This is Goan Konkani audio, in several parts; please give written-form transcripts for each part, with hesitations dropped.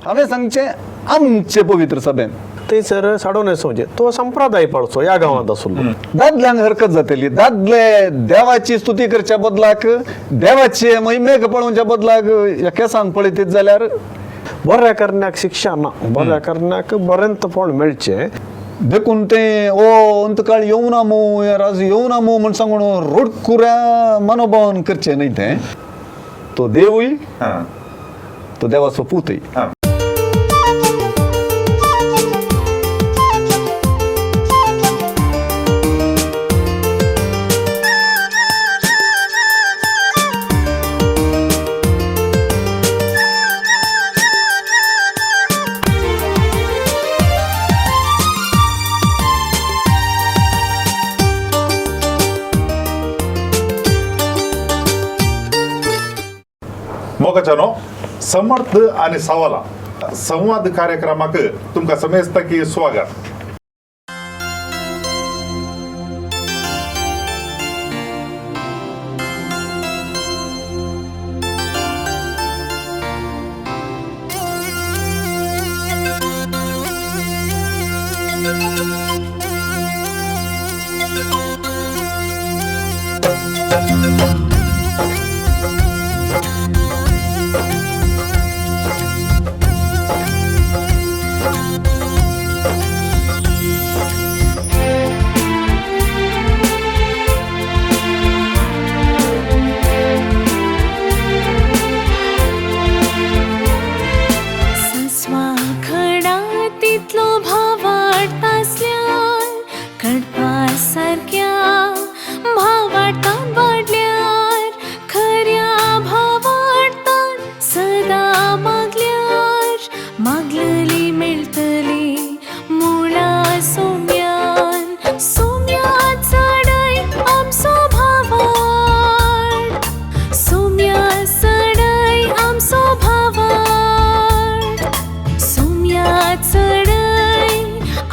हांवें सांगचें आमचे पवित्र सभेन थंयसर साडो न्हेसोवचें तो संप्रदाय पाळचो ह्या गांवांत आसलो. दादल्यांक हरकत जातली. दादले देवाची स्तुती करच्या बदलाक, देवाचे महिमेक पळोवच्या बदलाक ह्या केंसांक पळयतीत जाल्यार बऱ्या करण्याक शिक्षा ना, बऱ्या करण्याक बरेंत फळ मेळचें. देखून तें ओ अंतकाळ येवना मू, हे राज येवना मू म्हण सांगून रडकुऱ्या मनोभावान करचें न्हय. तें तो देवूय, तो देवाचो पूतय. मोगाच्यानो, समर्थ आणि सवाला संवाद कार्यक्रमाक तुमकां समेस्ता की स्वागत. सस्वा खडा तितलो भावार्थ आसल्यार कडपा सारक्या भावार्थान वाडल्यार खऱ्या भावार्थान सदां मागल्यार मागलली मेळटली मुळा सोम्यान. सोम्या चडय आमचो भावार्थ, सोम्या चडय आमचो भावार्थ, सोम्या चडय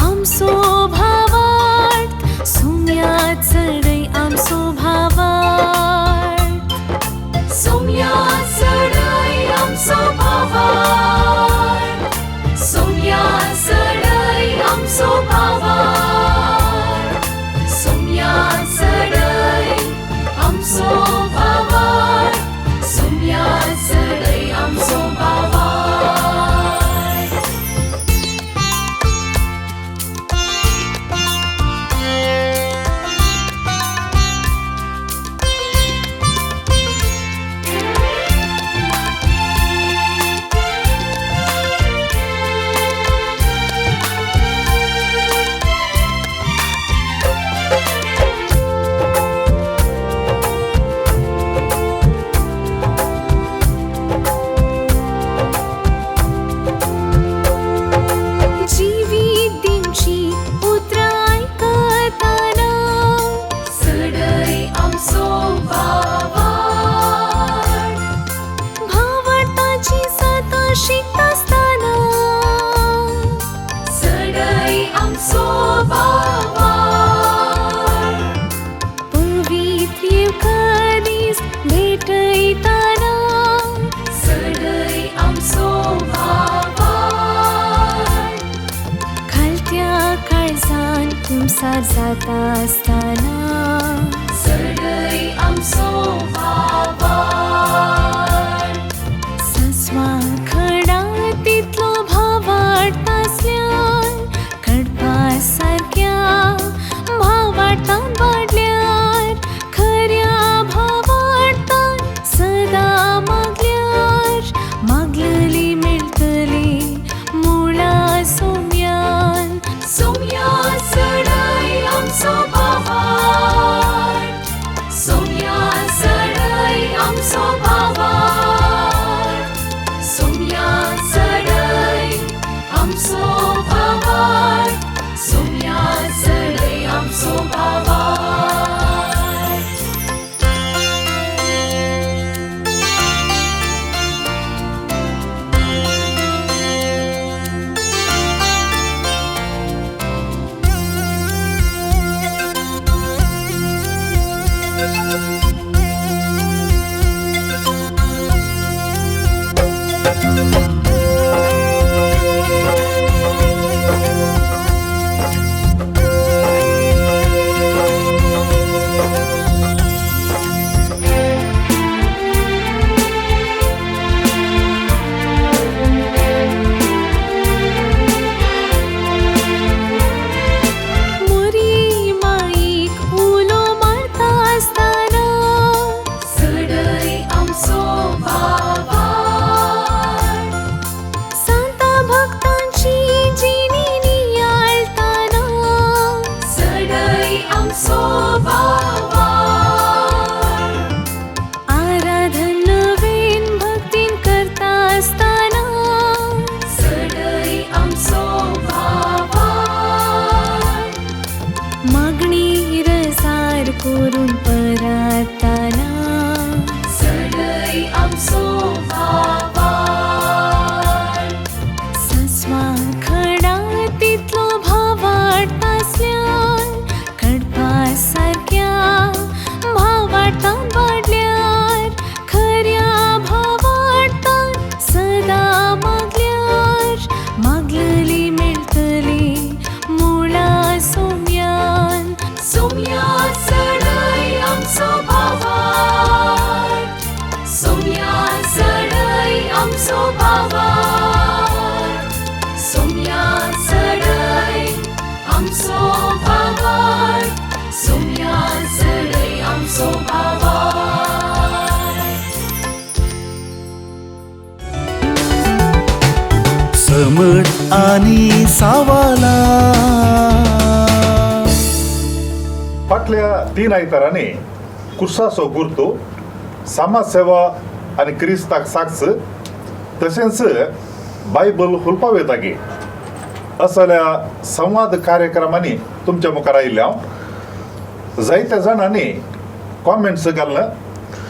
आमचो भावार्थ, सोम्या चडय आमचो भावार्थ, सोम्या चडय आमचो भावार्थ, सोम्या चडय आमचो भावार्थ, सोम्या चडय आमचो भावार्थ, सोम्या चडय आमचो भावार्थ. जिवीत दिवची उतरां आयकतना चडय आमचो भावार्थ, भावार्थाची सतां शिकतासतना चडय आमचो भावार्थ, पवित्र येवकारीस भेटयतना चडय आमचो भावार्थ, खालत्या काळजान कुमसार जाता आसतना चडय आमचो भावार्थ. सस्वा खडा तितलो भावार्थ आसल्यार कडपा सारक्या भावार्थान वाडल्यार खऱ्या भावार्थान सदां मागल्यार मागलली मेळटली मुळा सोम्यान. सोम्या चडय आमचो भावार्थ, सोम्या चडय कुसाचो भावार्थ. समट आणि सावाला. फाटल्या 3 आयतारांनी कुर्साचो गुर्तो, समाजसेवा आनी क्रिस्ताक साक्ष तशेंच बायबल हुलपावेतागी असल्या संवाद कार्यक्रमांनी तुमच्या मुखार आयिल्ले हांव. जायत्या जाणांनी कॉमेंट्स घालून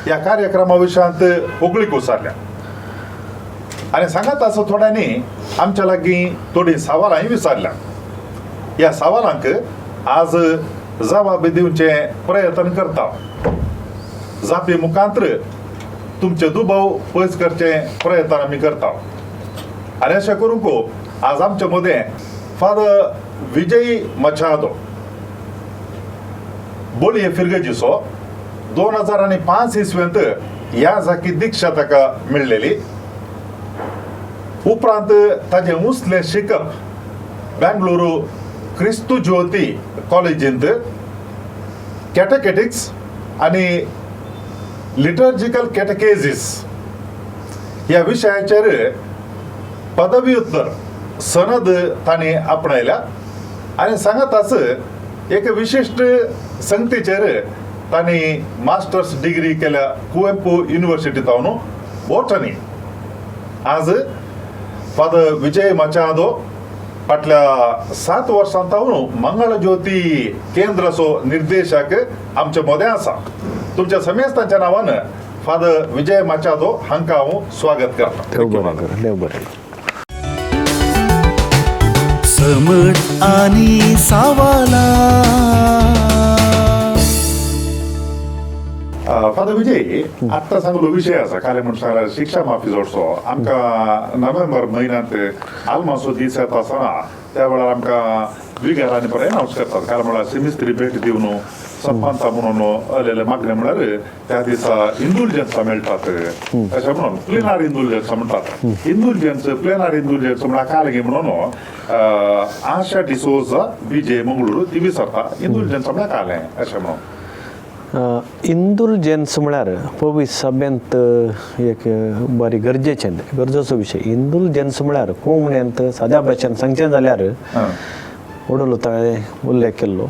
ह्या कार्यक्रमा विशयांत होगळीक उसारल्या आनी सांगात आसा थोड्यांनी आमच्या लागीं थोडीं सवालांय विचारल्या. ह्या सवालांक आज जबाब दिवचे प्रयत्न करता. जापी मुखांत्र तुमचे दुबाव पयस करचे प्रयत्न आमी करता. आनी अशें करूंक आज आमचे मदें फादर विजय मचादो बोळये फिरगजीचो 2005 इसवेंत ह्या जाकी दीक्षा ताका मेळ्ळेली. उपरांत ताजें उंचलें शिकप बेंगळुरू क्रिस्तू ज्योती कॉलेजींत कॅटेकेटिक्स आनी लिटर्जिकल कॅटेकेजीस ह्या विशयाचेर पदव्युत्तर सनद तांणी आपणायल्या आनी सांगाताच एक विशिश्ट संगतीचेर तांणी मास्टर्स डिग्री केल्या कुवेंपू युनिव्हर्सिटी तावन बोटनी. आज फादर विजय मचादो फाटल्या 7 वर्सां तावन मंगळज्योती केंद्राचो निर्देशक आमचे मदें आसा. तुमच्या समेस्तांच्या नांवान फादर विजय मचादो हांकां हांव स्वागत करता. देव बरें करूं, देव बरें करूं. समट आणि सावाला. फादर विजय, आत्तां सांगलो विशय आसा काले म्हण सांगल्यार शिक्षा माफी जोडचो. आमकां नोव्हेंबर म्हयन्यांत आलमासो दीस येता आसतना त्या वेळार आमकां विगारांनी बरें अनावन्स करतात. कारण म्हळ्यार सिमिस्त्री भेट दिवन सरपंचा म्हणून आलेले मागणें म्हळ्यार त्या दिसा इंदुलजन्सां मेळटात अशें म्हणून प्लेनार इंदुलजन्सां म्हणटात. इंदुलजन्स प्लेनार इंदुलजन्स म्हळ्यार कालगी म्हणून आशा डिसोजा विजय मंगळूर ती विसरता इंदुलजन्स म्हळ्यार कालें अशें म्हणून. इंदुलजन्स म्हळ्यार पवित्र सभेंत एक बरी गरजेचें गरजेचो विशय. इंदुलजन्स म्हळ्यार कोंकणींत साद्या भाशेन सांगचें जाल्यार वडलो ताणें उल्लेख केल्लो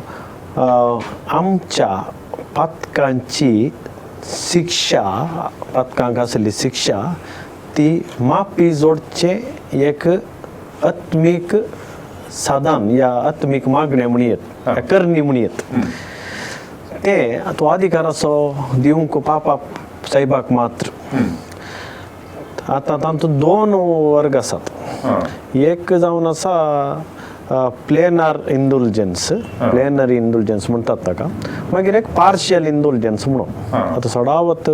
आमच्या पातकांची शिक्षा, पातकांक आसली शिक्षा ती माफी जोडचें एक आत्मीक साधन या आत्मीक मागणें म्हणयेत, करणी म्हणयेत. तें तो अधिकाराचो दिवंक पापा सायबाक मात्र. आतां तातूंत 2 वर्ग आसात. एक जावन आसा प्लेनार इंदुलजन्स, प्लेनरी इंदुलजन्स म्हणटात ताका. मागीर एक पार्शियल इंदुलजन्स म्हणून. आतां सडावत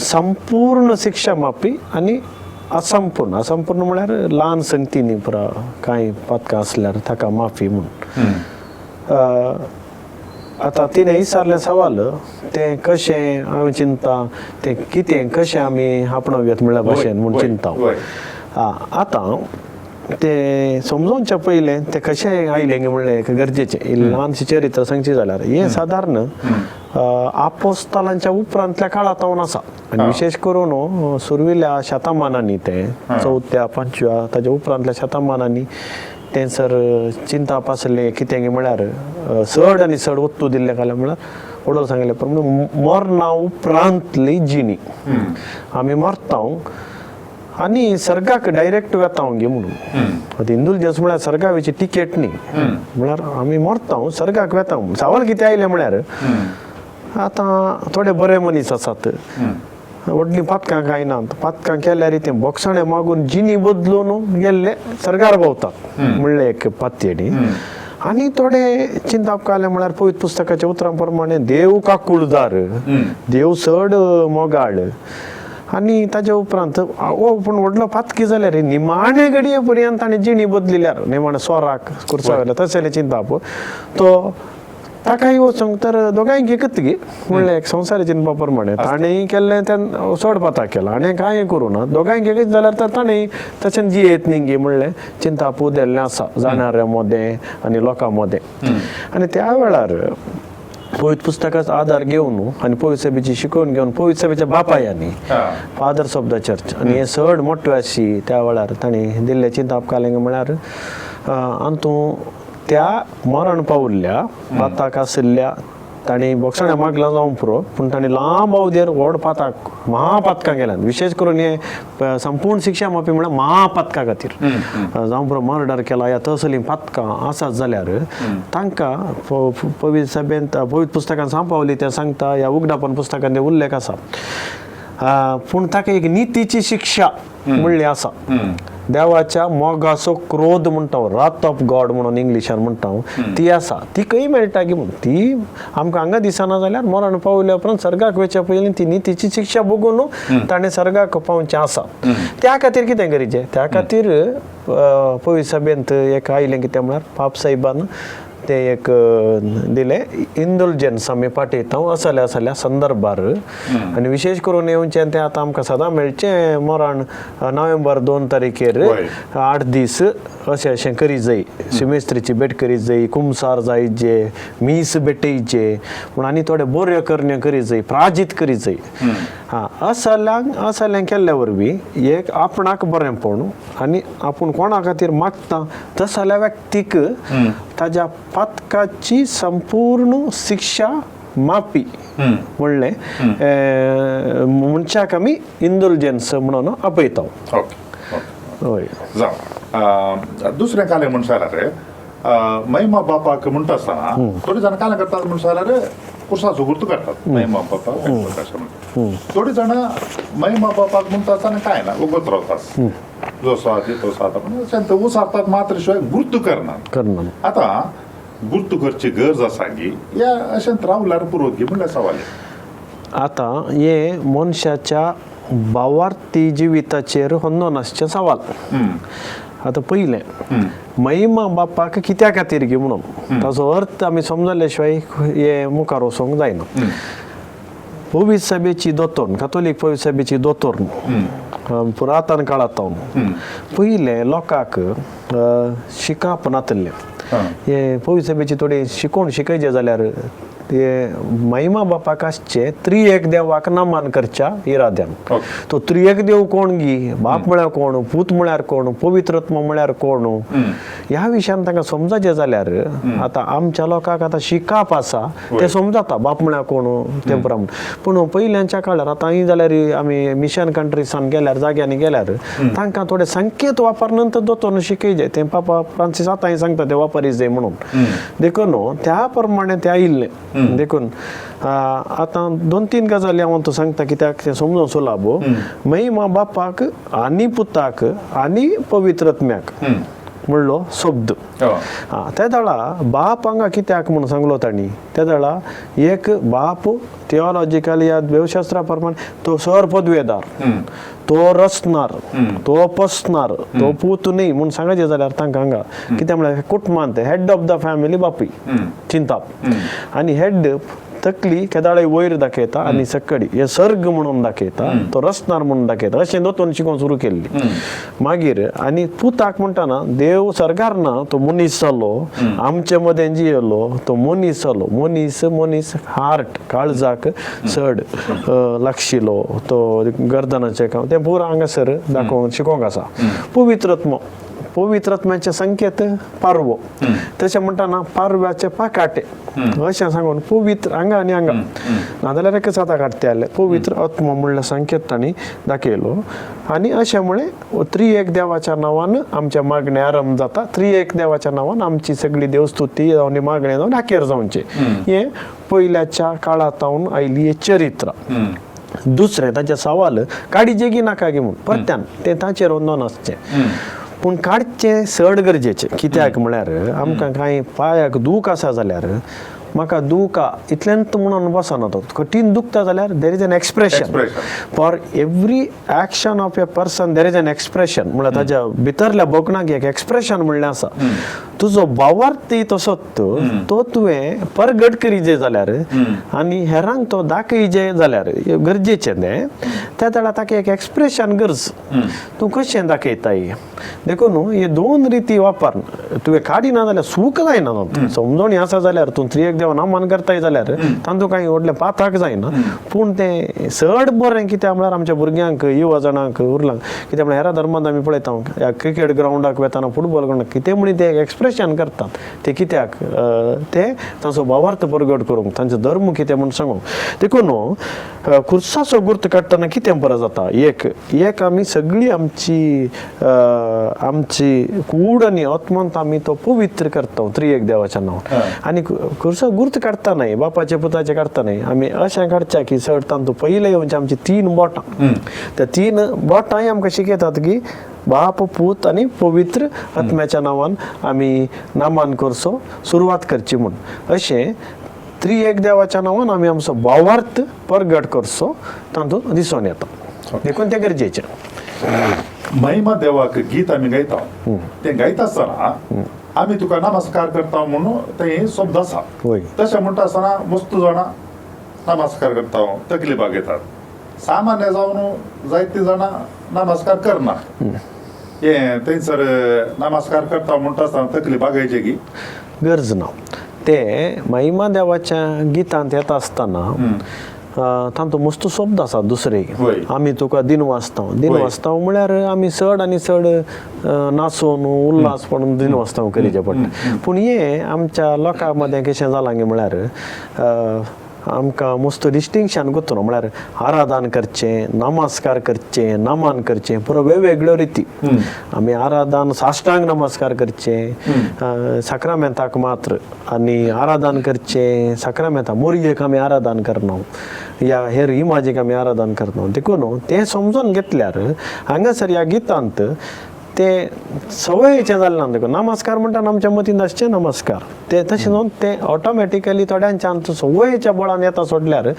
संपूर्ण शिक्षा माफी आनी असंपूर्ण. असंपूर्ण म्हळ्यार ल्हान संगतींनी पुरा कांय पातकां आसल्यार ताका माफी म्हूण. आतां तिणें विचारलें सवाल तें कशें हांव चिंता तें कितें कशें आमी आपणावयात म्हणल्या भाशेन म्हूण चिंता. आतां तें समजोवच्या पयलें तें कशें आयलें म्हणलें एक गरजेचें ल्हानशें चरित्र सांगचें जाल्यार हें सादारण आपोस्तालांच्या उपरांतल्या काळांत जावन आसा. आनी विशेश करून सुर्विल्या शतमानांनी तें 4थ्या 5व्या ताच्या उपरांतल्या शतमानांनी तें सर चिंताप आसलें कितें म्हळ्यार चड आनी चड वत्तू दिल्लें काल्यार म्हळ्यार वडोल सांगलें प्रमाणे मरणा उपरांतली जिणी आमी मरता आनी सर्गाक डायरेक्ट वेता गे म्हणून. आतां इंदुलजन्स म्हळ्यार सर्गा वयची टिकेट न्ही, म्हळ्यार आमी मरता सर्गाक वेता. सवाल कितें आयलें म्हळ्यार आतां थोडे बरे मनीस आसात, व्हडलीं पातकां कांय नात, पातकां केल्यार तें बोगसाणें मागून जिणी बदलून गेल्ले सर्गार भोंवतात म्हणलें एक पातयेणी. आनी थोडे चिंताप काडलें म्हळ्यार पवित्र पुस्तकाच्या उतरां प्रमाणे देव काकुळदार, देव चड मोगाळ. आनी ताच्या उपरांत ओ पूण व्हडलो पातकी जाल्यार निमाणे घडये पर्यंत ताणें जिणी बदलिल्यार निमाणे सोराक कुर्सा तशें चिंताप तो ताकाय वचूंक तर दोगांय एकच गे म्हणलें एक संवसारी चिंतपा प्रमाणे ताणें केल्लें तें चड पाताक केलां आनी कांय करूं ना दोगांय एकच जाल्यार तर ताणें तशें जियेत न्ही गे म्हणलें चिंताप उदेल्लें आसा जाणाऱ्या मदें आनी लोकां मदें. आनी त्या वेळार पवित्र पुस्तकाचो आदार घेवन आनी पवित्र सभेची शिकवण घेवन पवित्र सभेच्या बापायांनी फादर्स ऑफ the church आनी हे चड मोट्यो आशी त्या वेळार तांणी दिल्लें चिंताप कालें म्हळ्यार अंतू त्या मरण पावल्ल्या पाताक आशिल्ल्या तांणी बोगसाण्या मागलां जावंक पुरो, पूण तांणी लांब अवधेर व्हड पाताक महापातकां केल्यात. विशेश करून हे संपूर्ण शिक्षा माफी म्हळ्यार महापातका खातीर जावं पुरो, मर्डर केला या तसलीं पातकां आसात जाल्यार तांकां पवित्र सभेंत पवित्र पुस्तकान सांपावली तें सांगता, ह्या उगडापण पुस्तकान ते उल्लेख आसा. पूण ताका एक नितीची शिक्षा म्हणली आसा, देवाच्या मोगाचो क्रोध म्हणटा, राथ ऑफ गॉड म्हणून इंग्लिशान म्हणटा ती आसा. ती खंय मेळटा की म्हूण ती आमकां हांगा दिसना जाल्यार मरण पावल्या उपरांत सर्गाक वयच्या पयलीं ती नितीची शिक्षा भोगून ताणें सर्गाक पावचें आसा. त्या खातीर कितें करीचें, त्या खातीर पवित्र सभेंत एक आयलें कितें म्हळ्यार पाप साहेबान ते एक दिलें इंडल्जन्स आमी पाठयता असल्या असल्या संदर्भार. आनी विशेश करून येवचें तें आतां आमकां सदां मेळचें मरण नोव्हेंबर 2 तारखेर 8 दीस अशें अशें करी जाय, सिमेस्त्रीची भेट करी जाय, कुमसार जायचे, मीस भेटयचे पूण आनी थोडे बऱ्यो करण्यो करी जाय, प्राजीत करी जाय. हां, असल्यांक असल्यांक केल्ल्या वरवीं एक आपणाक बरेंपण आनी आपूण कोणा खातीर मागता तसल्या व्यक्तीक ताज्या पातकाची संपूर्ण शिक्षा माफी म्हणलें मनशाक आमी इंडल्जन्स म्हणून आपयता. ओके, हय. जावं. दुसरें कालें म्हण जाल्यार महिमा बापाक म्हणटा आसतना थोडी जाणां कालें करतात म्हण जाल्यार कुर्साचो गुर्तू करतात महिमा बापाक अशें म्हणटा. थोडी जाणां महिमा बापाक म्हणटा आसतना कांय ना, उगत रावतात, जो आसा तो आसा पण अशें उसारतात मात्र, शिवाय गुर्तू करनात. करना. आतां गुर्तू करची गरज आसा की या अशें रावल्यार पुरो की म्हणल्यार सवाल. आतां हें मनशाच्या भावार्थी जिविताचेर होंदोन आसचें सवाल. आतां पयलें महिमा बापाक कित्या खातीर गी म्हणून ताचो अर्थ आमी समजले शिवाय हें मुखार वचोंक जायना. पवित्र सभेची दोतोर्न, कातोलीक पवित्र सभेची दोतोर्न पुरातन काळांत पयलें लोकांक शिकप नातिल्लें. हे पवित्र सभेची थोडी शिकोवन शिकयचें जाल्यार ते महिमा बापाक आसचे त्रिएक देवाक नमन करच्या इराद्यान. तो त्रिएक देव कोण गी, बाप म्हळ्यार कोण, पूत म्हळ्यार कोण, पवित्रत्म म्हळ्यार कोण, ह्या विशयान तांकां समजाचें जाल्यार आतां आमच्या लोकांक आतां शिकप आसा तें समजता बाप म्हळ्यार कोण तें प्रमाण. पूण पयल्यांच्या काळार आतां ही जाल्यार आमी मिशन कंट्रीसान गेल्यार जाग्यांनी गेल्यार तांकां थोडे संकेत वापर नंतर दोतोर शिकयचे तें पापा फ्रांसीस आतांय सांगता ते वापरी जाय म्हणून. देखून त्या प्रमाणे तें आयिल्लें. देखून आतां 2-3 गजाली हांव तो सांगता कित्याक तें समजून सुलाब. महिमा बापाक आनी पुताक आनी पवित्रत्म्याक म्हणलो शब्द. आं, त्या वेळा बाप हांगा कित्याक म्हणून सांगलो तांणी, त्या वेळा एक बाप थियोलॉजिकल या देवशास्त्रा प्रमाण तो सर पदवेदार, तो रचणार, तो पसणार, तो पूत न्ही म्हूण सांगायचें जाल्यार तांकां हांगा कित्याक म्हळ्यार कुटुंबांत हेड ऑफ the family बापूय चिंताप आनी हेड तकली केदाळे वयर दाखयता आनी सकडी हे सर्ग म्हणून दाखयता, तो रचणार म्हणून दाखयता. अशें दोतोन शिकोवन सुरू केल्ली. मागीर आनी पुताक म्हणटाना देव सर्गार ना, तो मनीस जालो, आमचे मदें जियेलो, तो मनीस जालो. मनीस मनीस हार्ट काळजाक चड लागशिलो, तो गर्दनाचें काम तें पुरो हांगासर दाखोवंक शिकोवंक आसा. पवित्रत्म, पवित्रत्म्याचे संकेत पारवो, तशें म्हणटाना पारव्याचे पाकाटे अशें सांगून पवित्र हांगा आनी हांगा नाजाल्यार एकच आतां काडटे आसले. पवित्र आत्मो म्हणल्यार संकेत तांणी दाखयलो. आनी अशें म्हळें त्रिएक देवाच्या नांवान आमच्या मागणें आरंभ जाता, त्रिएक देवाच्या नांवान आमची सगळी देवस्तुती जावन मागणें जावन अखेर जावचें. हें पयल्याच्या काळांत आयली चरित्र. दुसरें ताचें सवाल काडीचें की नाका गी म्हूण परत्यान तें ताचेर वंदोन आसचें, पूण काडचें चड गरजेचें. कित्याक म्हळ्यार आमकां कांय पांयाक दूख आसा जाल्यार म्हाका दूख इतल्यान म्हणून बसना, तो कठीण दुखता जाल्यार there is an expression for every action of a person, there is an expression. म्हळ्यार ताज्या भितरल्या भोगणाक एक एक्सप्रेशन म्हणलें आसा. तुजो भावार्थी तसोच तो तुवें परगट करीजे जाल्यार आनी हेरांक तो दाखयजे जाल्यार गरजेचें तें. त्या वेळार ताका एक एक्सप्रेशन गरज, तूं कशें दाखयताय. देखून हे दोन रिती वापर तुवें काडिना जाल्यार सूख जायना तातूंत. समजोणी आसा जाल्यार तूं त्रिएक देवा नामान करताय जाल्यार तांतूं कांय व्हडलें पाताक जायना. पूण तें चड बरें कित्याक म्हळ्यार आमच्या भुरग्यांक, युवा जाणांक उरलां कित्याक म्हळ्यार हेरा धर्मांत आमी पळयता ह्या क्रिकेट ग्रावंडाक वेतना, फुटबॉल ग्रावंडाक कितें म्हणी ते एक्सप्रेशन करतात ते कित्याक ते तांचो भावार्थ परगट करूंक, तांचो धर्म कितें म्हूण सांगूंक. देखून खुर्साचो गुर्त काडटना कितें बरें जाता, एक एक आमी सगळी आमची आमची कूड आनी आत्मंत आमी तो पवित्र करता त्रिएक देवाच्या नांवान. आनी खुर्सा गुर्त काडटा न्हय, बापाचे पुताचे काडटा न्हय, आमी अशें काडचें की चड तांतूं पयलें येवचे आमची तीन बोटां, त्या तीन बोटांय आमकां शिकयतात की बाप, पूत आनी पवित्र आत्म्याच्या नांवान आमी नामान करचो सुरवात करची म्हूण. अशें त्रिएक देवाच्या नांवान आमी आमचो भावार्थ परगट करचो तातूंत दिसून येता. देखून तें गरजेचें. महिमा देवाक गीत आमी गायता, तें गायता आसतना आमी तुका नमस्कार करता म्हणून ते शब्द आसा. तशें म्हणटा आसतना मस्त जाणां नमस्कार करता, तकली बागयतात. सामान्य जावन जायतीं जाणां नमस्कार करना. हे थंयसर नमस्कार करता म्हणटा आसतना तकली बागयची की गरज ना. ते महिमा देवाच्या गितांत येता आसतना तांचो मस्त शब्द आसा दुसरे, आमी तुका दिन वाचता. दिन वाचता म्हळ्यार आमी चड आनी चड नाचून उल्हास पडून दिन वाचता करीचें पडटा. पूण हें आमच्या लोकां मदें कशें जालां गे म्हळ्यार आमकां मस्त डिस्टिंक्शन कोत्तलो म्हळ्यार आराधन करचें, नमस्कार करचें, नमन करचें, पुरो वेगवेगळ्यो रिती. आमी आराधन साश्टांग नमस्कार करचें साक्रामेंताक मात्र, आनी आराधन करचें साक्रामेंता मोरयेक आमी आराधन करना या हेर इमाजीक आमी आराधन करना. देखून तें समजून घेतल्यार हांगासर ह्या गितांत तें सवयेचें जालें ना. देखून नमस्कार म्हणटा आमच्या मतींत आसचें नमस्कार तें तशें न्हू, तें ऑटोमॅटिकली थोड्यांच्या आमच्या सवयेच्या बळान येता सोडल्यार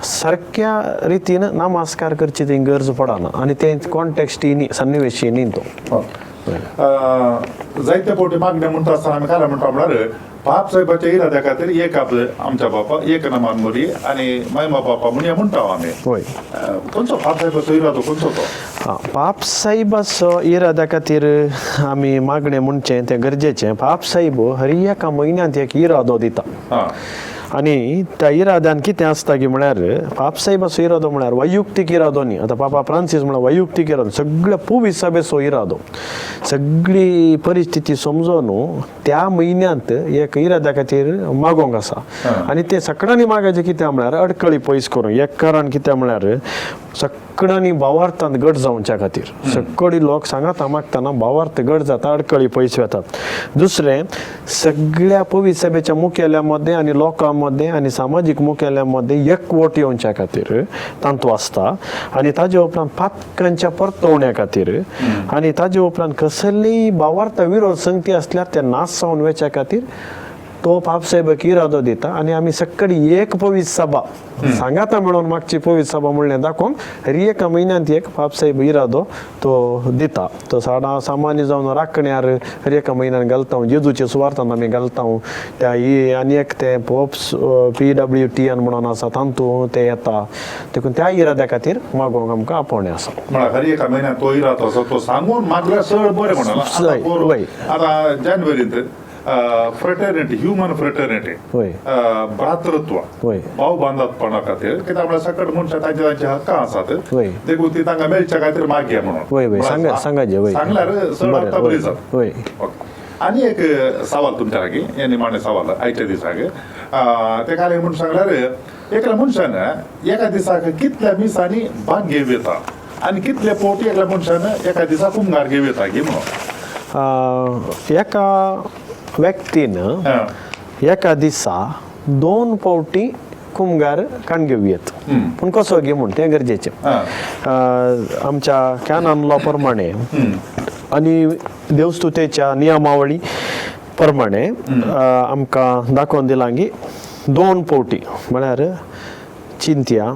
सारक्या रितीन नमस्कार करची ती गरज पडना आनी तें कॉन्टेक्स्टी न्ही, सन्निवेशी न्ही तो. जायते फावटी मागणें म्हणटा आसतना आमी काय म्हणटा म्हळ्यार बाप साहेबाच्या इराद्या खातीर एक आपले आमच्या बापा एक नमान मोरी आनी महिमा बापा म्हणया म्हणटा आमी. खंयचो बाप साहेबाचो इरादो खंयचो तो? बाप साहेबाचो इराद्या खातीर आमी मागणें म्हणचें तें गरजेचें. बाप साहेब हर एका म्हयन्यांत एक इरादो दिता आनी त्या इराद्यान कितें आसता की म्हळ्यार बाप साहेबाचो इरादो म्हळ्यार वैयुक्तीक इरादो न्ही. आतां पापा फ्रांसीस म्हळ्यार वैयुक्तीक इरादो, सगळ्या पुवीस सभेचो इरादो, सगळी परिस्थिती समजून त्या म्हयन्यांत एक इराद्या खातीर मागोंक आसा. आनी ते सगळ्यांनी मागायचें कितें म्हळ्यार अडकळी पयस करूंक. एक कारण कितें म्हळ्यार सगळ्यांनी भावार्थांत गट जावच्या खातीर सगळी लोक सांगाता मागतना भावार्थ गट जाता, अडकळी पयस वेतात. दुसरें सगळ्या पवित्र सभेच्या मुखेल्या मदें आनी लोकां मदें आनी सामाजीक मुखेल्या मदें एकवट येवच्या खातीर तांतू आसता. आनी ताजे उपरांत पातकांच्या परतवण्या खातीर आनी ताजे उपरांत कसलीय भावार्थ विरोध संगती आसल्यार ते नाश जावन वचच्या खातीर तो बाप साहेबाक इरादो दिता. आनी आमी सगळी एक पवित्र सभा सांगाता म्हणून मागची पवित्र सभा म्हणलें दाखोवंक हर एका म्हयन्यांत एक बाप साहेब इरादो तो दिता. तो साडा सामान्य जावन राखण्यार हर एका म्हयन्यान घालता, जेजूचे सुवार्थान आमी घालता त्या आनी एक ते पोप्स PWTN म्हणून आसा तांतू ते येता. देखून त्या इराद्या खातीर मागोवंक आमकां आपोवणें आसा. म्हळ्यार हर एका म्हयन्यात तो इरादो आसा तो सांगून मागल्यार चड बरें म्हणून. आतां जानेवारींत फ्रेटर्निटी, ह्युमन फ्रेटर्निटी, भ्रातृत्व, भाव बांदातपणा खातीर कित्याक म्हळ्यार सकट मनशां तांचे तांचे हक्कां आसात देखून ती तांकां मेळच्या खातीर मागया म्हणून सांगल्यार चड आतां बरी जाता. आनी एक सवाल तुमच्या लागीं, हें निमाणें सवाल आयच्या दिसाक, ते काय म्हणून सांगल्यार एकल्या मनशान एका दिसाक कितल्या मिसांनी भाग घेवं येता आनी कितले पोटी एकल्या मनशान एका दिसा कुमगार घेवं येता की म्हणून? एका व्यक्तीन एका दिसा 2 फावटी कुमगार काण घेवं येत, पूण कसो घे म्हूण तें गरजेचें. आमच्या कॅनन लॉ प्रमाणे आनी देवस्तुतेच्या नियमावळी प्रमाणे आमकां दाखोवन दिलां की 2 फावटी म्हळ्यार चिंतया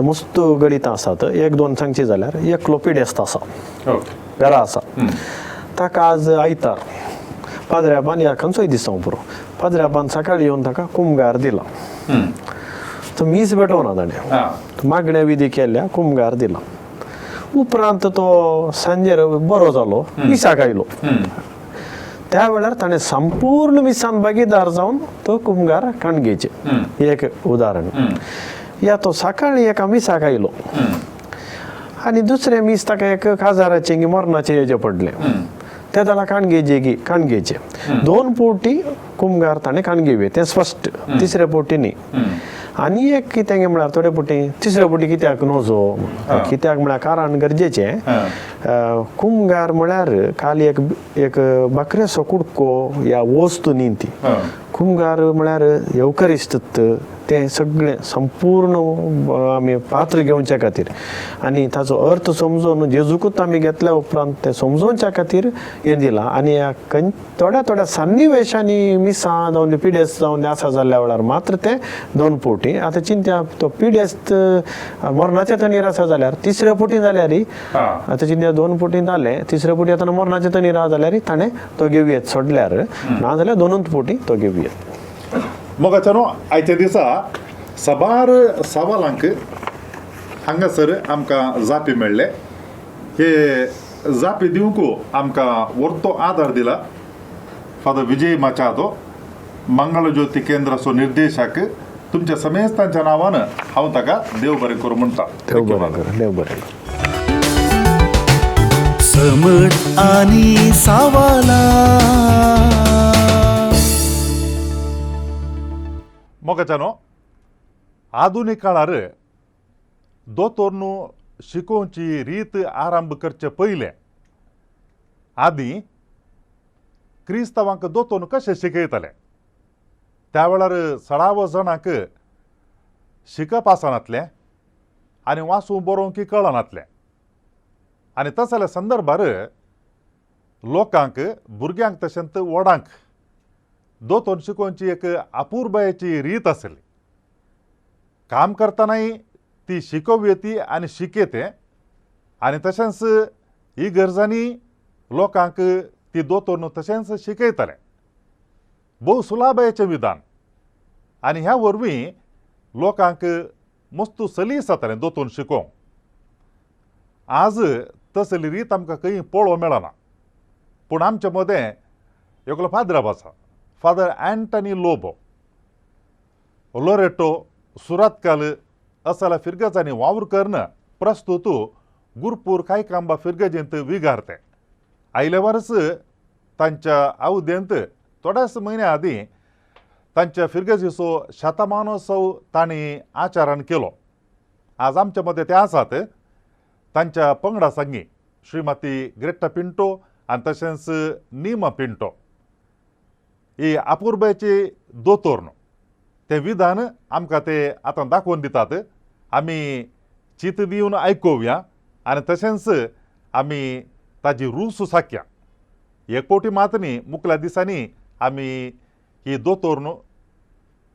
मस्त गणितां आसात. 1-2 सांगची जाल्यार एकलो पिडेस्त आसा, घरा आसा, ताका आज आयतार पाद्र्याबान ह्या खंयचोय दीस जावं पुरो, पाद्र्याबान सकाळी येवन ताका कुमगार दिला, तो मीस भेटोवना ताणें, मागण्या विधी केल्या, कुमगार दिला. उपरांत तो सांजेर बरो जालो, मिसाक आयलो. त्या वेळार ताणें संपूर्ण मिसान भागीदार जावन तो कुमगार काणगेचे एक उदाहरण. या तो सकाळी एका मिसाक आयलो आनी दुसरें मीस ताका एक काजाराचें मरणाचें हेजें पडलें, ते जाल्यार काणगेचे की काणगेचे दोन पोटी कुमगार ताणें काणगेवे तें स्पश्ट, तिसरे पोटी न्ही. आनी एक कितें म्हळ्यार थोडे पोटी तिसरे पोटी कित्याक नजो, कित्याक म्हळ्यार कारण गरजेचें. कुमगार म्हळ्यार खाली एक एक बाकरेचो कुडको या वस्तू न्ही ती. कुमगार म्हळ्यार येवकरिस्त तें सगळें संपूर्ण आमी पात्र घेवच्या खातीर आनी ताचो अर्थ समजून जेजूकूच आमी घेतल्या उपरांत तें समजोवच्या खातीर हें दिलां. आनी ह्या थोड्या थोड्या सन्निवेशांनी मिसां जावन पिडेस्त जावन आसा जाल्ल्या वेळार मात्र तें दोन पोटी. आतां चिंत्या तो पिडेस्त मरणाच्या तणीर आसा जाल्यार तिसऱ्या पोटी जाल्यार, आतां चिंत्या दोन पोटी जालें, तिसऱ्या पोटी आतां मरणाच्या तणीर आसा जाल्यार ताणें तो घेवयेत सोडल्यार, ना जाल्यार दोनूच पोटी तो घेवयेत. मोगाच्या न्हू आयच्या दिसा साबार सवालांक हांगासर आमकां जापी मेळ्ळे. हे जापी दिवंक आमकां व्हडतो आदार दिला फादर विजय माचादो, मंगळज्योती केंद्राचो निर्देशक. तुमच्या समेस्तांच्या नांवान हांव ताका देव बरें करूं म्हणटा. देव बरें करूं, देव बरें करूं. समट आनी सावाला. मोगाच्या न्हू आधुनीक काळार दोतोर न्हू शिकोवची रीत आरंभ करचे पयलें आदीं क्रिस्तांवांक दोतोर कशें शिकयताले त्या वेळार सळावो जाणांक शिकप आसनातलें आनी वाचूंक बरोवंक कळनातलें. आनी तसल्या संदर्भार लोकांक भुरग्यांक तशेंच व्हडांक दोतोर शिकोवची एक अपुरबायेची रीत आसली. काम करतनाय ती शिकोवयेती आनी शिकयते आनी तशेंच ही गरजांनी लोकांक ती दोतोर न्हू तशेंच शिकयताले. भोव सुलाबायेचें विधान आनी ह्या वरवीं लोकांक मस्तू सलीस जातालें दोतोर शिकोवंक. आज तसली रीत आमकां खंय पळोवंक मेळना, पूण आमचे मदें एकलो फादराब आसा, फादर एंटनी लोबो. लोरेटो सुरातकाल असल्या फिरगजांनी वावर करून प्रस्तूत गुरपूर कायकांबा फिरगजेंत विगारते. आयले वर्स तांच्या अवधेंत थोड्याच म्हयन्या आदीं तांच्या फिरगजीचो शतमानोत्सव तांणी आचरण केलो. आज आमच्या मदें ते आसात. तांच्या पंगडा सांगी श्रीमती ग्रेटा पिंटो आनी तशेंच नीमा पिंटो ही अपुरबायेची दोतोर न्हू तें विधान आमकां ते आतां दाखोवन दितात. आमी चीत दिवन आयकोवया आनी तशेंच आमी ताजी रूस साकया. एक फावटी मात न्ही मुखल्या दिसांनी आमी ही दोतोर न्हू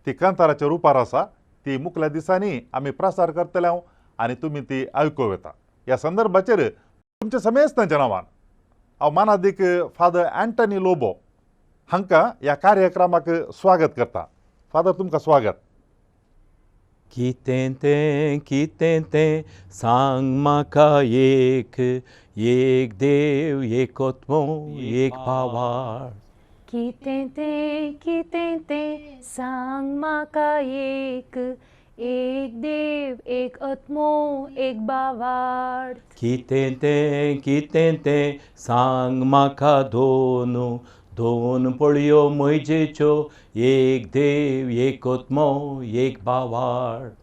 ती कांताराच्या रुपार आसा ती मुखल्या दिसांनी आमी प्रसार करतले हांव आनी तुमी ती आयकूं येता. ह्या संदर्भाचेर तुमच्या समेस्तांच्या नांवान हांव मानादीक फादर एंटनी लोबो हांकां ह्या कार्यक्रमाक स्वागत करता. फादर तुमकां स्वागत. कितें तें कितें तें सांग म्हाका एक, एक देव एक आत्मो एक भावार्थ. कितें तें सांग म्हाका एक, एक देव एक आत्मो एक भावार्थ. कितें तें सांग म्हाका दोन, दोन पळयो म्हजेच्यो, एक देव एक आत्मो एक भावार्थ.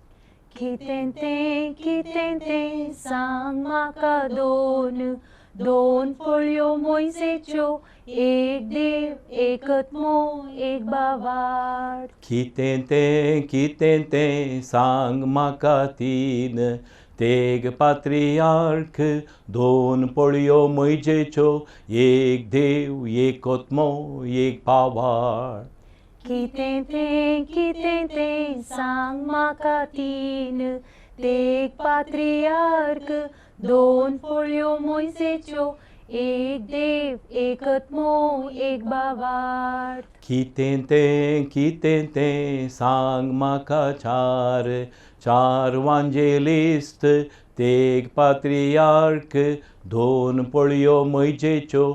कितें तें सांग म्हाका दोन, दोन पळयो मोयसेच्यो, एक देव एक आत्मो एक भावार्थ. कितें तें सांग म्हाका तीन, तेग पात्रियार्क दोन पळयो म्हजेच्यो, एक देव एक आत्मो एक भावार्थ. कितें तें सांग म्हाका तीन, तेग पात्रियार्क दोन पळयो मोयसेच्यो, एक देव एक आत्मो एक भावार्थ. कितें तें सांग म्हाका चार, चार वांजेलिस्त तेग पात्रियार्क दोन पोळयो मैजेच्यो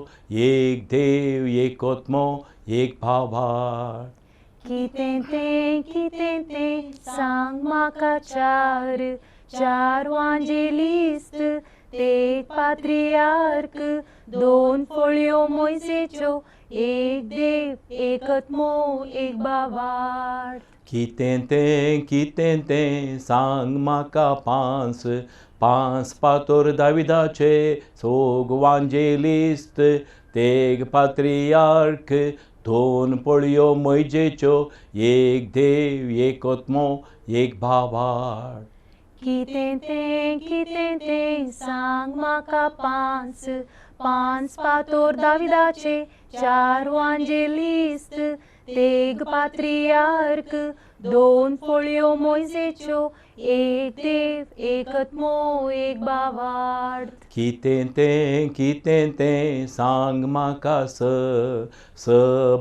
एक देव एक आत्मो एक भावार्थ. कितें तें कितें तें सांग म्हाका चार चार वांजेलिस्त तेग पात्रियार्क दोन फळयो मोयजेच्यो एक देव एक आत्मो एक भावार्थ. कितें तें कितें तें सांग म्हाका पांच पांच पातोर दाविदाचे सोग वांजेलिस्त तेग पात्रियार्क दोन पोळयो मैजेच्यो एक देव एक आत्मो एक भावार्थ. कितें तें कितें तें सांग म्हाका पांच पांच पातोर दाविदाचे चार वांजेलिस्त तेग पात्रियार्क दोन फळयो मोयजेच्यो एक देव एक आत्मो एक भावार्थ. कितें तें कितें तें सांग म्हाका स स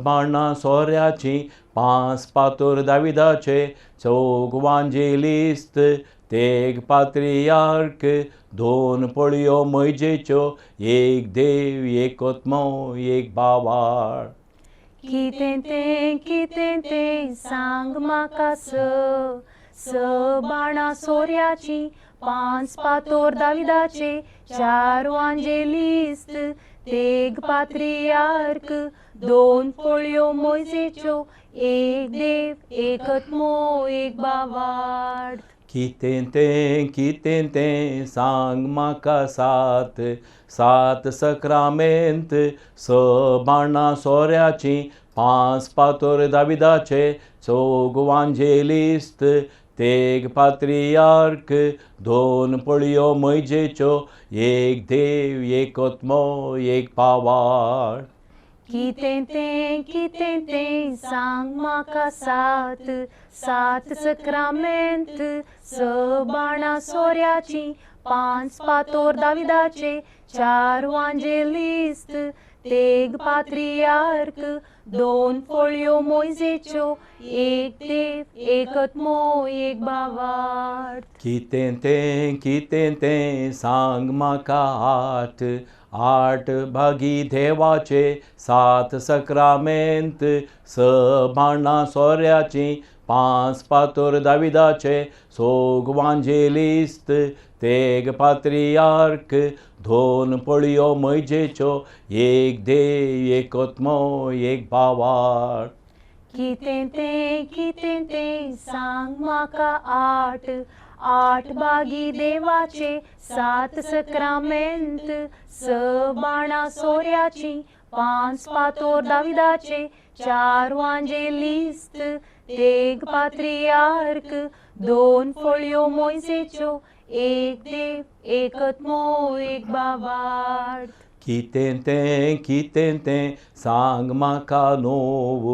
बाणां सोऱ्याचीं पांच पातोर दाविदाचे चौग वांजेलिस्त तेग पात्रियार्क दोन पोळयो मैजेच्यो एक देव एक आत्मो एक भावार्थ. कितें तें कितें तें सांग म्हाका स स बाणां सोऱ्याचीं पांच पातोर दाविदाचे चार वांजेलिस्त तेग पात्रियार्क दोन फळयो मोयजेच्यो एक देव एक आत्मो एक भावार्थ. कितें तें कितें तें सांग म्हाका सात सात सक्रामेंत स बाणां सोऱ्याचीं पांच पातोर दाविदाचे चौग वांजेलिस्त तेग पात्रियार्क दोन पोळयो मैजेच्यो एक देव एक आत्मो एक भावार्थ. कितें तें कितें तें सांग म्हाका सात सात सक्रामेंत स बाणां सोऱ्याचीं पांच पातोर दाविदाचे चार वांजेलिस्त तेग पात्रियार्क दोन फळयो मोयजेच्यो एक देव एक आत्मो एक भावार्थ. कितें तें कितें तें सांग म्हाका आठ आठ भागी देवाचे सात सक्रामेंत स बाणां सोऱ्याचीं पांच पातोर दाविदाचे सोग वांजेलिस्त तेग पात्रियार्क दोन पोळयो मैजेच्यो एक देव एक आत्मो एक भावार्थ. कितें तें कितें तें सांग म्हाका आठ आठ भागी देवाचे सात सक्रामेंत स बाणां सोऱ्याचीं पांच पातोर दाविदाचे चार वांजेलिस्त तेग पात्रियार्क दोन फळयो मोयजेच्यो एक देव एक आत्मो एक भावार्थ. कितें तें कितें तें सांग म्हाका णव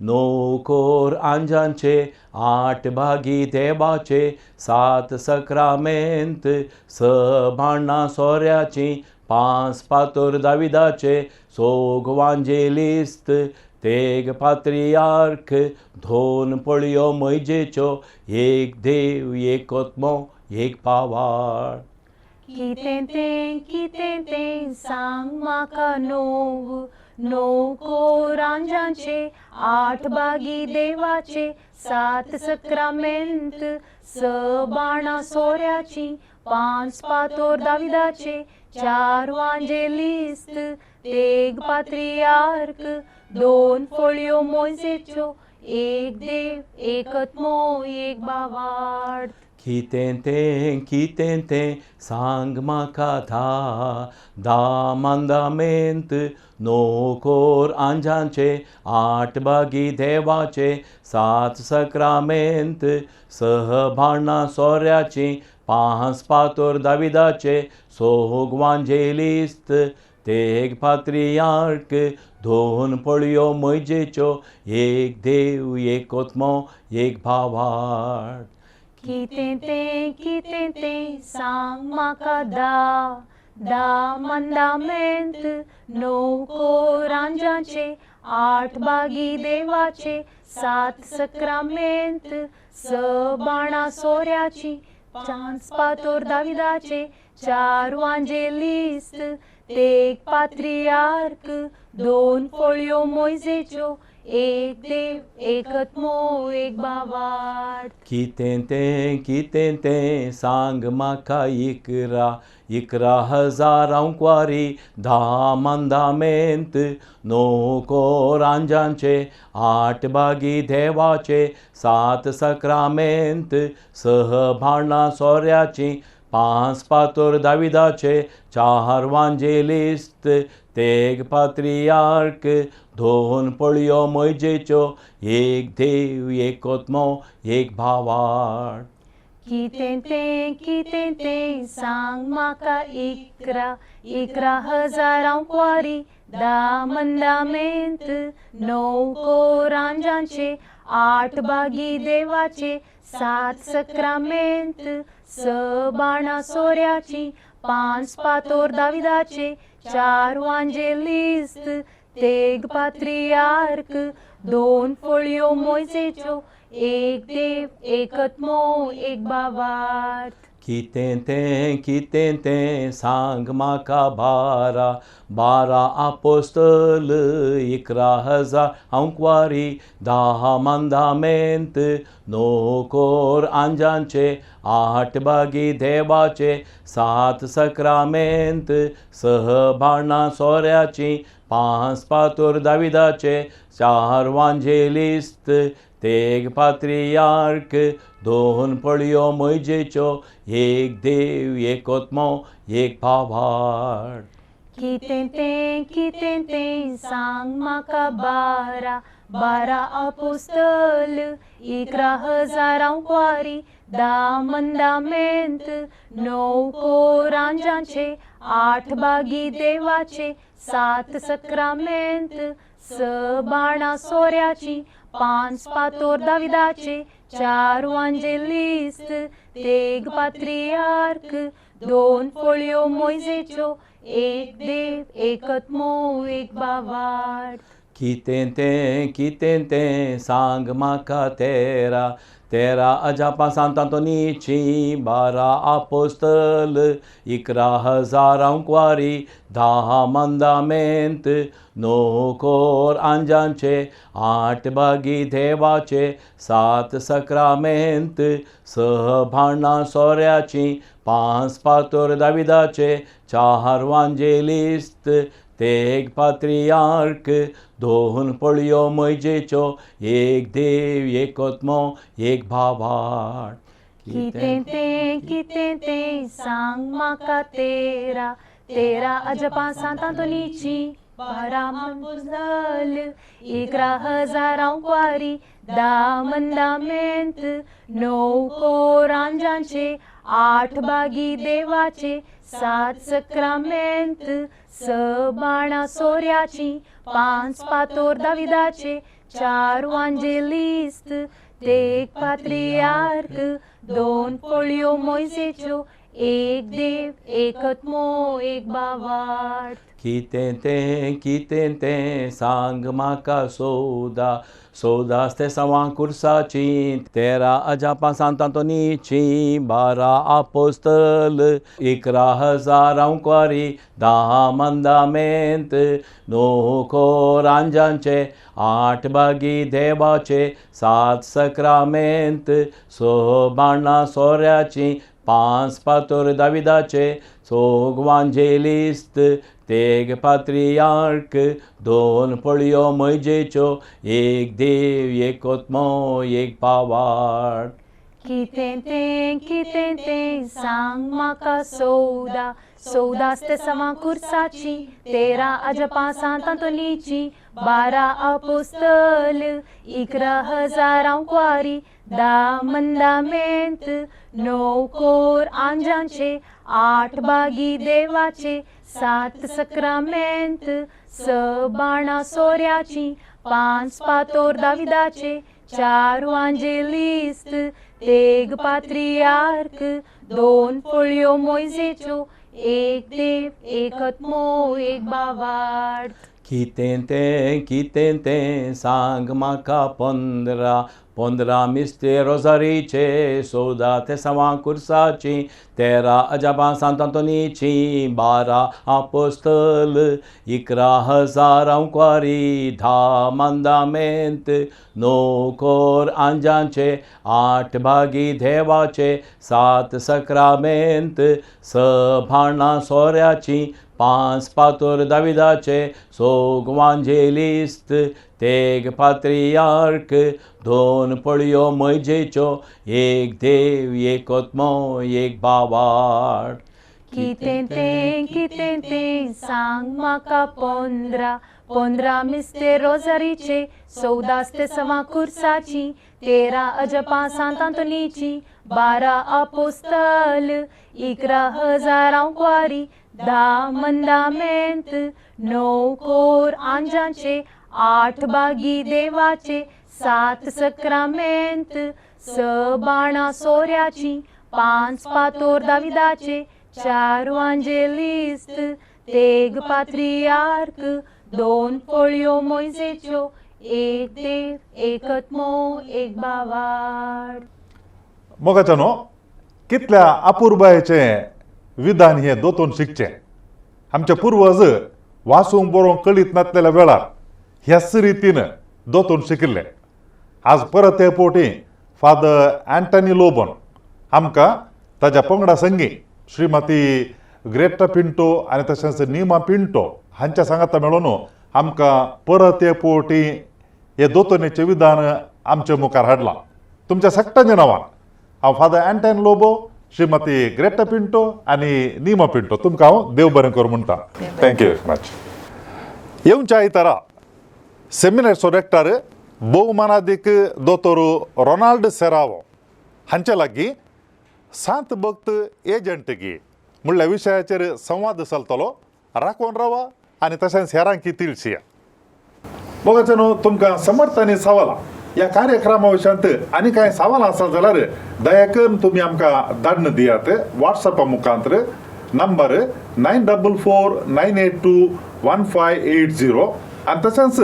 णव कोर आंजांचे आठ भागी देवाचे सात सक्रामेंत स बाणां सोऱ्याचीं पांच पातोर दाविदाचे सोग वांजेलिस्त तेग पात्रियार्क दोन पोळयो मैजेच्यो एक देव एक आत्मो एक भावार्थ. कितें तें कितें तें सांग म्हाका णव णव कोर आंजांचे आठ भागी देवाचे सात सक्रामेंत स बाणां सोऱ्याचीं पांच पातोर दाविदाचे चार वांजेलिस्त तेग पात्रियार्क दोन फळयो मोयजेच्यो एक देव एक आत्मो एक भावार्थ. कितें तें कितें तें सांग म्हाका धा धा मांदामेंत णव कोर आंजांचे आठ भागी देवाचे सात सक्रामेंत स बाणां सोऱ्याचीं पांच पातोर दाविदाचे सोग वांजेलिस्त तेग पात्रियार्क दोन पोळयो मैजेच्यो एक देव एक आत्मो एक भावार्थ. कितें तें कितें तें सांग म्हाका धा धा मंदामेंत णव कोर आंजांचे आठ भागी देवाचे सात सक्रामेंत स बाणां सोऱ्याचीं पांच पातोर दाविदाचे चार वांजेलिस्त तेग पात्रियार्क दोन फळयो मोयजेच्यो एक देव एक आत्मो एक भावार्थ. कितें तें सांग म्हाका 11 11,000 आंकवारी 10 मंदामेंत 9 कोरांजांचे 8 बागी देवाचे 7 सक्रामेंत 6 भाणां सोऱ्याची 5 पातोर दाविदाचे 4 वांजेलिस्त तेग पात्रियार्क 2 पळयो मोयजेच्यो एक देव एक आत्मो एक भावार्थ. कितें तें सांग म्हाका 11 11,000 आंकवारी 10 मंदामेंत 9 कोरांजांचे 8 बागी देवाचे 7 सक्रामेंत 6 बाणां सोऱ्याची 5 पातोर दाविदाचे 4 वांजेलिस्त तेग पात्रियार्क 2 फळयो मोयजेच्यो एक देव एक आत्मो एक भावार्थ. कितें तें सांग म्हाका 12 12 आपोस्तल 11,000 आंकवारी 10 मंदामेंत 9 कोर आंजांचे 8 बागी देवाचे 7 सक्रामेंत 6 भाणां सोऱ्याची 5 पातोर दाविदाचे 4 वांजेलिस्त तेग पात्रियार्क 2 पळयो मोयजेच्यो एक देव एक आत्मो एक भावार्थ. कितें तें सांग म्हाका 12 12 आपोस्तल 11,000 आंकवारी 10 मंदामेंत 9 कोरांजांचे 8 बागी देवाचे 7 सक्रामेंत 6 बाणां सोऱ्याची 5 पातोर दाविदाचे 4 वांजेलिस्त तेग पात्रियार्क 2 फळयो मोयजेच्यो एक देव एक आत्मो एक भावार्थ. कितें तें सांग म्हाका 13 13 अजापां सांतांतोनीची 12 आपोस्तल 11,000 आंकवारी 10 मंदामेंत 9 कोर आंजांचे 8 बागी देवाचे 7 सक्रामेंत 6 भाणां सोऱ्याची 5 पातोर दाविदाचे 4 वांजेलिस्त तेग पात्रियार्क 2 पळयो मोयजेच्यो एक देव एक आत्मो एक भावार्थ. कितें तें सांग म्हाका 13 13 अजापां सांतांतोनीची 12 आपोस्तल 11,000 आंकवारी 10 मंदामेंत 9 कोरांजांचे 8 बागी देवाचे 7 सक्रामेंत 6 बाणां सोऱ्याची 5 पातोर दाविदाचे 4 वांजेलिस्त तेग पात्रियार्क 2 फळयो मोयजेच्यो एक देव एक आत्मो एक भावार्थ. कितें तें सांग म्हाका 14 14 स्तेसांवां कुर्साची 13 अजापां सांतांतोनीची 12 आपोस्तल 11,000 आंकवारी 10 मंदामेंत 9 कोरांजांचे 8 बागी देवाचे 7 सक्रामेंत 6 बाणां सोऱ्याची 5 पातोर दाविदाचे 4 वांजेलिस्त तेग पात्रियार्क 2 पळयो मोयजेच्यो एक देव एक आत्मो एक भावार्थ. कितें तें सांग म्हाका 14 14 स्तेसांवां कुर्साची 13 अजापां सांतांतोनीची 12 आपोस्तल 11,000 आंकवारी 10 मंदामेंत 9 कोर आंजांचे 8 बागी देवाचे 7 सक्रामेंत 6 बाणां सोऱ्याची 5 पातोर दाविदाचे 4 वांजेलिस्त तेग पात्रियार्क 2 फळयो मोयजेच्यो एक देव एक आत्मो एक भावार्थ. कितें तें कितें तें सांग म्हाका 15 15 मिस्ते रोजारीचे 14 तेसांवां कुर्साची 13 अजापां सांत आंतोनीची 12 आपोस्तल 11,000 आंकवारी 10 मंदामेंत 9 कोर आंजांचे 8 भागी देवाचे 7 सक्रामेंत 6 भाणां सोऱ्याची 5 पातोर दाविदाचे 6 वांजेलिस्त 3 पात्रियार्क 2 पळयो मैजेच्यो 1 देव 1 आत्मो 1 भावार्थ. कितें तें कितें तें सांग म्हाका 15 15 मिस्ते रोजारीचे 14 तेसांवां कुर्साची 13 अजपां सांत आंतोनीची 12 आपोस्तल 11,000 आंकवारी 10 मंदामेंत 9 कोर आंजांचे 8 बागी देवाचे 7 सक्रामेंत 6 बाणां सोऱ्याची 5 पातोर दाविदाचे 4 वांजेलिस्त 3 पात्रियार्क 2 पोळयो मोयजेच्यो 1 देव 1 आत्मो 1 भावार्थ. मोगाच्यानो, कितल्या अपुरबायेचें विधान हें दोतोन शिकचें. आमचे पुर्वज वाचूंक बरोवंक कळीत नासलेल्या वेळार ह्याच रितीन दोतोन शिकिल्ले. आज परत हे फावटी फादर अँटनी लोबन आमकां ताज्या पंगडा संगी श्रीमती ग्रेटा पिंटो आनी तशेंच निमा पिंटो हांच्या सांगाता मेळोन आमकां परत हे फावटी हे दोतोनेचें विधान आमचे मुखार हाडलां. तुमच्या सगळ्यांच्या नांवान हांव फादर अँटनी लोबो, श्रीमती ग्रेटा पिंटो आनी निमा पिंटो तुमकां हांव देव बरें करूं म्हणटा. Thank you very much. येवच्या आयतारा सेमिनारचो रेक्टर भोवमानादीक दोतोर रोनाल्ड सेरावो हांचे लागीं सांत भक्त एजंट गी म्हणल्या विशयाचेर संवाद चलतलो. राखून रावा आनी तशेंच हेरांकी तिळसिया. मोगाचे न्हू, तुमकां समर्थ आनी सवालां ह्या कार्यक्रमा विशयांत आनी कांय सवालां आसा जाल्यार दया करून तुमी आमकां धाडून दियात वॉट्सॅपा मुखांतर. नंबर 944 982 1580 आनी तशेंच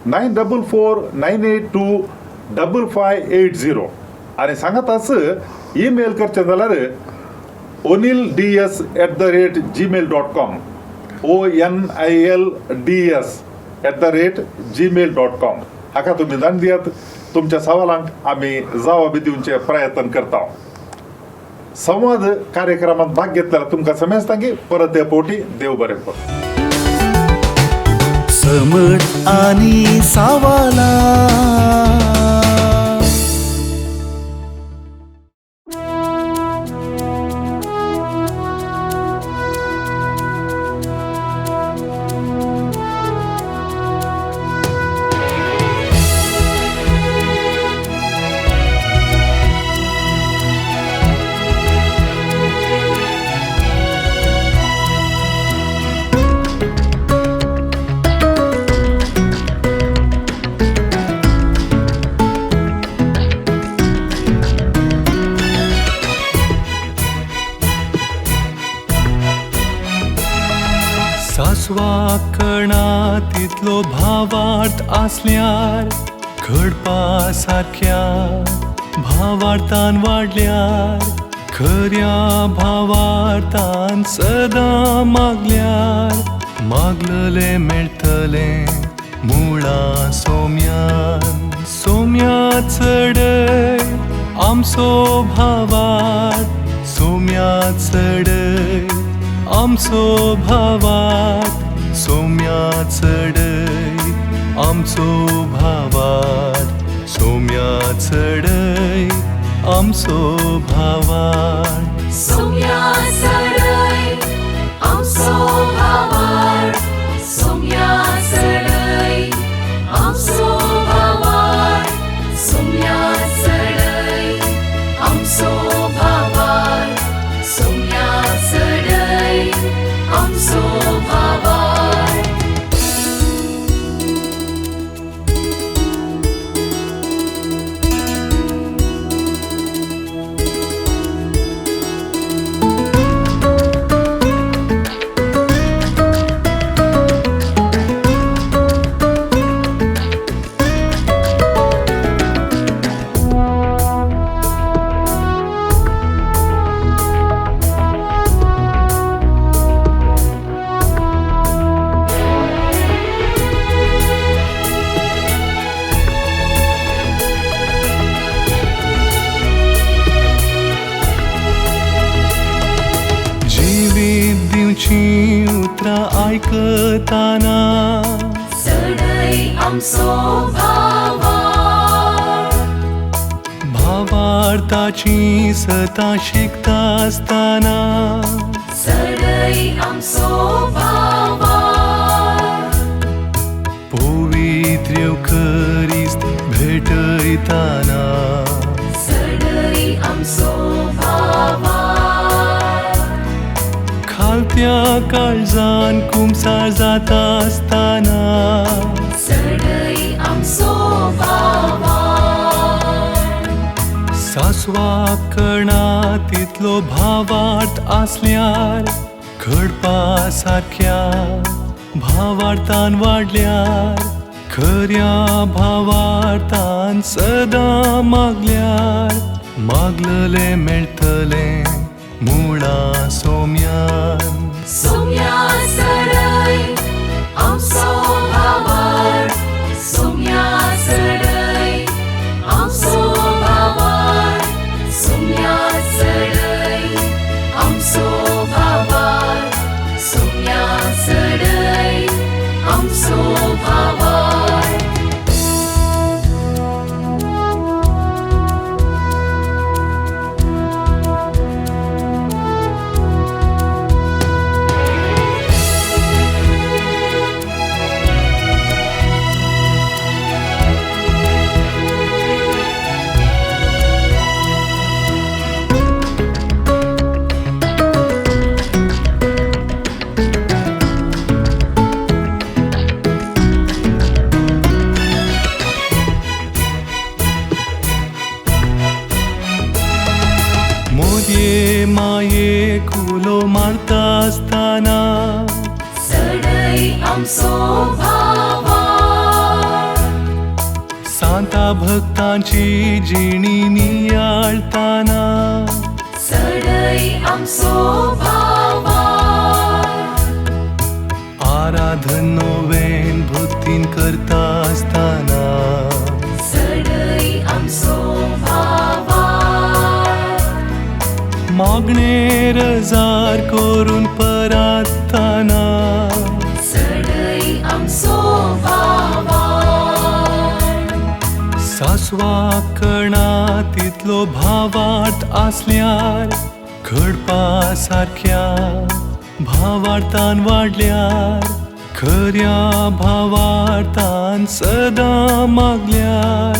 944 982 5580. आनी सांगाताच ईमेल करचें जाल्यार onilds@gmail.com onilds@gmail.com हाका तुमी धाडून दियात. तुमच्या सवालांक आमी जवाबी दिवचे प्रयत्न करता. संवाद कार्यक्रमात भाग घेतल्यार तुमकां समजता की परत हे फावटी देव बरें करूं. समट आनी सावाला. सासवाकणा तितलो भावार्थ आसल्यार घडपा सारक्या भावार्थान वाडल्यार खऱ्या भावार्थान सदां मागल्यार मागललें मेळटलें मुळां सोम्यान सोम्या चडय आमचो भावार्थ सोम्या चडय आमचो भावार्थ सोम्या चडय आमचो भावार्थ सोम्या चडय आमचो भावार्थ सोम्या चडय आमचो भावार्थ सोम्या चडय आमचो भावार्थ सोम्या चडय आमचो भावार्थ सोम्या चडय आमचो भावार्थ. आमचो भावार्थ. भावार्थाची सतां शिकता आसतना चडय आमचो भावार्थ. पवित्र येवखरिस्त भेटयतना चडय आमचो भावार्थ. खालत्या काळजान कुमसार जाता आसतना चडय आमचो भावार्थ. सासवा कणा तितलो भावार्थ आसल्यार घडपा सारक्या भावार्थान वाडल्यार खऱ्या भावार्थान सदां मागल्यार मागललें मेळटलें मुळा सोम्यान. सोम्या चडय आमचो भावार्थ. सोम्या चडय आमचो भावार्थ. सोम्या चडय आमचो भावार्थ. सोम्या चडय आमचो भावार्थ. मोरये माये कुलो मारता आसतना चडय आमचो भावार्थ. सांता भक्तांची जिणी नियाळताना चडय आमचो भावार्थ. आराधन नोवेन भक्तीन करता आसतना चडय आमचो भावार्थ. मागणे रजार करून परातना चडय आमचो भावार्थ. सासवा कणा तितलो भावार्थ आसल्यार घडपा सारक्या भावार्थान वाडल्यार खऱ्या भावार्थान सदां मागल्यार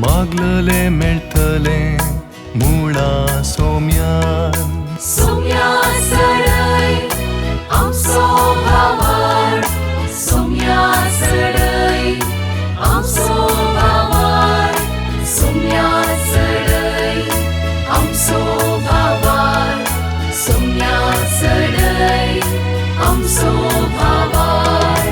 मागललें मेळटलें मुळा सोम्यान. सोम्या चडय आमचो भावार्थ. सोम्या चडय आमचो भावार्थ. सोम्या चडय आमचो भावार्थ. सोम्या चडय आमचो भावार्थ.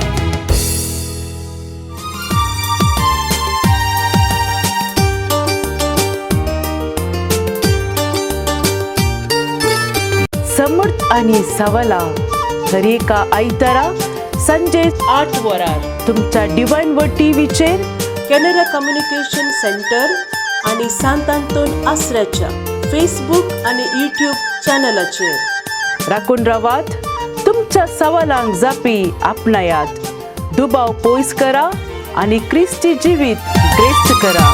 समर्थ आणि सवला दरेका आयतारा संजे 8 वरार तुमच्या डिवायन व टीव्हीचेर कॅनरा कम्युनिकेशन सेंटर आनी सांत आंतोन आसऱ्याच्या फेसबूक आनी यूट्यूब चॅनलाचेर. राखून रावात, तुमच्या सवालांक जापी आपणायात, दुबाव पयस करा आनी क्रिस्ती जिवीत ग्रेस्त करा.